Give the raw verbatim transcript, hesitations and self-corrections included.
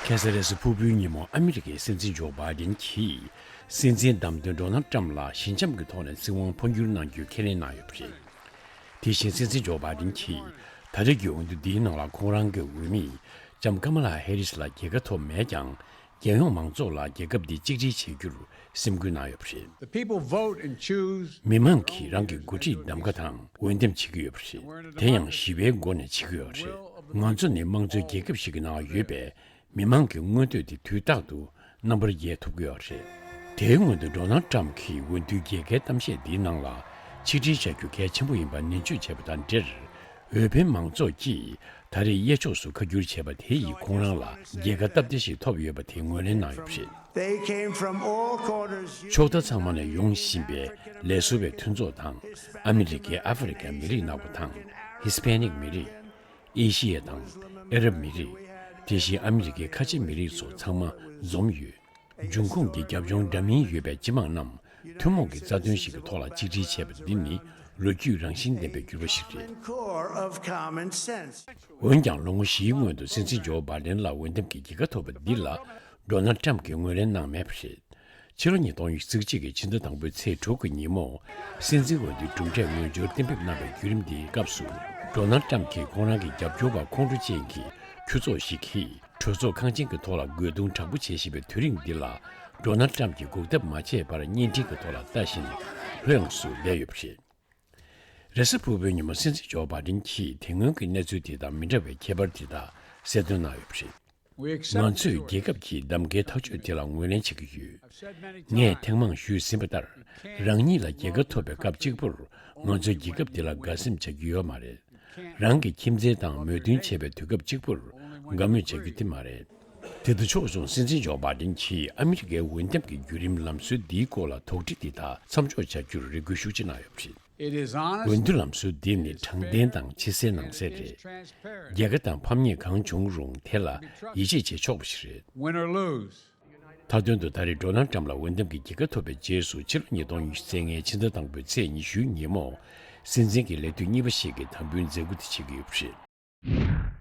ཁ་སང་རེས་གཟའ་ཕུར་བུའི་ཉིན་མོ་ཨ་མི་རི་ཀའི་སྲིད་འཛིན་ཇོ་བྷའི་ཌེན་གྱིས་སྲིད་འཛིན་བདམས་ཐོན་ཌོ་ནལ་ཊམ་ལ་ཞི་འཇམ་གྱི་ཐོག་ནས་སྲིད་དབང་འཕོ་འགྱུར་གནང་རྒྱུའི་ཁས་ལེན་གནང་ཡོད་པ་རེད། དེ་བཞིན་སྲིད་འཛིན་ཇོ་བྷའི་ཌེན་གྱིས་ད་རེས་ཀྱི་འོས་བསྡུ་འདིའི་ནང་ལ་ཁོང་རང་གི་འོས་མིས་ལྕམ་ཀ་མ་ལ་ཧེ་རིས་ལ་རྒྱལ་ཁ་ཐོབ་མེད་ཀྱང་། རྒྱལ་ཡོངས་མང་ཚོགས་ལ་རྒྱལ་ཁབ་འདི་གཅིག་སྒྲིལ་བྱེད་རྒྱུར་སེམས་འགུལ་གནང་ཡོད་པ་རེད། The people vote and choose མི་མང་གིས་རང་གི་འགོ་ཁྲིད་གདམ་ག་དང་འོས་འདེམས་བྱེད་ཀྱི་ཡོད་པ་རེད། དེ་ཡང་ཞི་བའི་སྒོ་ནས་བྱེད་ཀྱི་ཡོད་པ་རེད། ང་ཚོ་ནི་དམངས་གཙོའི་རྒྱལ་ཁབ་ཞིག་གི་ནང་ཡོད་པས། མི་མང་གི་མངོན་འདོད་དེ་དུས་རྟག་ཏུ་རྣམ་པར་རྒྱལ་ཐུབ་ཀྱི་ཡོད་རེད། དེའི་སྔོན་དུ་ཌོ་ནལ་ཊམ་གྱིས་འོས་བསྡུའི་རྒྱལ་ཁའི་གཏམ་བཤད་འདིའི་ནང་ལ་ཆིག་སྒྲིལ་བྱ་རྒྱུ་གལ་ཆེན་པོ་ཡིན་པ་ནན་བརྗོད་བྱས་པ་དང་འབྲེལ། འོས་འཕེན་མང་ཚོགས་ཀྱིས་ད་རེས་གཡས་ཕྱོགས་སུ་ཁ་བསྒྱུར་བྱས་པ་དེ་ཡིས་ཁོང་རང་ལ་རྒྱལ་ཁ་སྟབས་བདེ་ཞིག་ཐོབ་ཡོད་པ་དེ་ངོས་ལེན་གནང་ཡོད་པ་རེད། They came from all corners. ཕྱོགས་མཐའ་ཚང་མ་ནས་ཡོང་བཞིན་པའི་ལས་བཟོ་བའི་མཐུན་ཚོགས་དང་། ཨ་མི་རི་ཀའི་ཨ་ཧྥེ་རི་ཀའི་མི་རིགས་ནག་པོ་དང་། ཧི་སི་པེ་ནིག་མི་རིགས། ཨེ་ཤི་ཡ་དང་ཨ་རབ་མི་རིགས། དེ་བཞིན་ཨ་མི་རི་ཀའི་ཁ་ཆེ་མི་རིགས་སོགས་ཚང་མ་འཛོམས་ཡོད། འབྱུང་ཁུངས་ཀྱི་རྒྱབ་ལྗོངས་འདྲ་མིན་ཡོད་པའི་སྤྱི་དམངས་རྣམས་ཐུན་མོང་གི་རྩ་དོན་ཞིག་གི་ཐོག་ལ་གཅིག་སྒྲིལ་བྱས་པ་འདི་ནི་ལོ་རྒྱུས་རང་བཞིན་ལྡན་པའི་འགྱུར་བ་ཞིག་རེད། Core of common sense. འོན་ཀྱང་ལོ་ངོ་བཞིའི་སྔོན་དུ་སྲིད་འཛིན་ཇོ་བྷའི་ཌེན་ལ་འོས་འདེམས་ཀྱི་རྒྱལ་ཁ་ཐོབ་པ་འདི་ལ་ཌོ་ནལ་ཊམ་གྱིས་ངོས་ལེན་གནང་མེད་པ་རེད། ཕྱི་ལོ་ཉིས་སྟོང་ཉི་ཤུ་རྩ་གཅིག་གི་ཕྱི་ཟླ་དང་པོའི་ཚེས་དྲུག་གི་ཉིན་མོ། སྲིད་འཛིན་འོས་བསྡུའི་གྲུབ་འབྲས་སྔོན་འབྱོར་གཏན་འབེབས་གནང་བའི་བརྒྱུད་རིམ་འདིའི་སྐབས་སུ། ཌོ་ནལ་ཊམ་གྱིས་ཁོང་རང་གི་རྒྱབ་སྐྱོར་བ་ཁོང་ཁྲོ་ཅན་གྱི་ཁྱུ་ཚོགས་ཤིག་གིས་གྲོས་ཚོགས་ཁང་ཆེན་གྱི་ཐོག་ལ་རྒོལ་རྡུང་དྲག་པོ་བྱེད་བཞིན་པའི་དུས་རིང་འདི་ལ། ཌོ་ནལ་ཊམ་གྱིས་འགོག་ཐབས་མ་བྱས་པར་བརྙན་འཕྲིན་གྱི་ཐོག་ལ་ལྟ་བཞིན་ལྷོད་ཡངས་སུ་བསྡད་ཡོད་པ་རེད། རེས་གཟའ་ཕུར་བུའི་ཉིན་མོ་སྲིད་འཛིན་ཇོ་བྷའི་ཌེན་གྱིས་དེ་སྔོན་གྱི་གནས་ཚུལ་དེ་དང་མི་འདྲ་བའི་ཁྱད་པར་དེ་དག་གསལ་སྟོན་གནང་ཡོད་པ་རེད། We accept ང་ཚོས་རྒྱལ་ཁབ་ཀྱི་གདམ་གའི་ཐག་གཅོད་དེ་ལ་ངོས་ལེན་བྱེད་ཀྱི་ཡོད། ངས་ཐེངས་མང་ཞུས་ཟིན་པ་ལྟར། རང་ཉིད་ལ་རྒྱལ་ཁ་ཐོབ་པའི་སྐབས་གཅིག་པུར་ང་ཚོས་རྒྱལ་ཁབ་འདི་ལ་དགའ་སེམས་བྱ་རྒྱུ་ཡོད་མ་རེད། རང་གི་ཁྱིམ་མཚེས་དང་མོས་མཐུན་བྱེད་པའི་དུས་སྐབས་གཅིག་པུར་དགའ་མོས་བྱ་རྒྱུ་དེ་མ་རེད། དེ་དང་ཕྱོགས་མཚུངས་སྲིད་འཛིན་ཇོ་བྷའི་ཌེན་གྱིས་ཨ་མི་རི་ཀའི་འོས་འདེམས་ཀྱི་བརྒྱུད་རིམ་ལམ་སྲོལ་འདིའི་སྐོར་ལ་དོགས་འདྲི་འདི་དག་མཚམས་འཇོག་བྱ་རྒྱུར་རེ་སྐུལ་ཤུགས་ཆེ་གནང་ཡོད་པ་རེད། It is honest. འོས་བསྡུ་ལམ་སྲོལ་འདི་ནི་དྲང་བདེན་དང་ཕྱི་གསལ་ནང་གསལ་རེད། རྒྱལ་ཁ་དང་ཕམ་ཉེས་གང་བྱུང་རུང་དེ་ལ་ཡིད་ཆེས་བྱེད་ཆོག་པ་ཞིག་རེད། Win or lose. མཐའ་དོན་དུ་ད་རེས་ཌོ་ནལ་ཊམ་ལ་འོས་འདེམས་ཀྱི་རྒྱལ་ཁ་ཐོབ་པའི་རྗེས་སུ་ཕྱི་ལོ་ཉིས་སྟོང་ཉི་ཤུ་རྩ་ལྔའི་ཕྱི་ཟླ་དང་པོའི་ཚེས་ཉི་ཤུའི་ཉིན་མོ། སྲིད་འཛིན་གྱི་ལས་དུས་གཉིས་པ་ཞིག་གི་དམ་འབུལ་མཛད་སྒོ་དེ་བྱེད་ཀྱི་ཡོད་པ་རེད།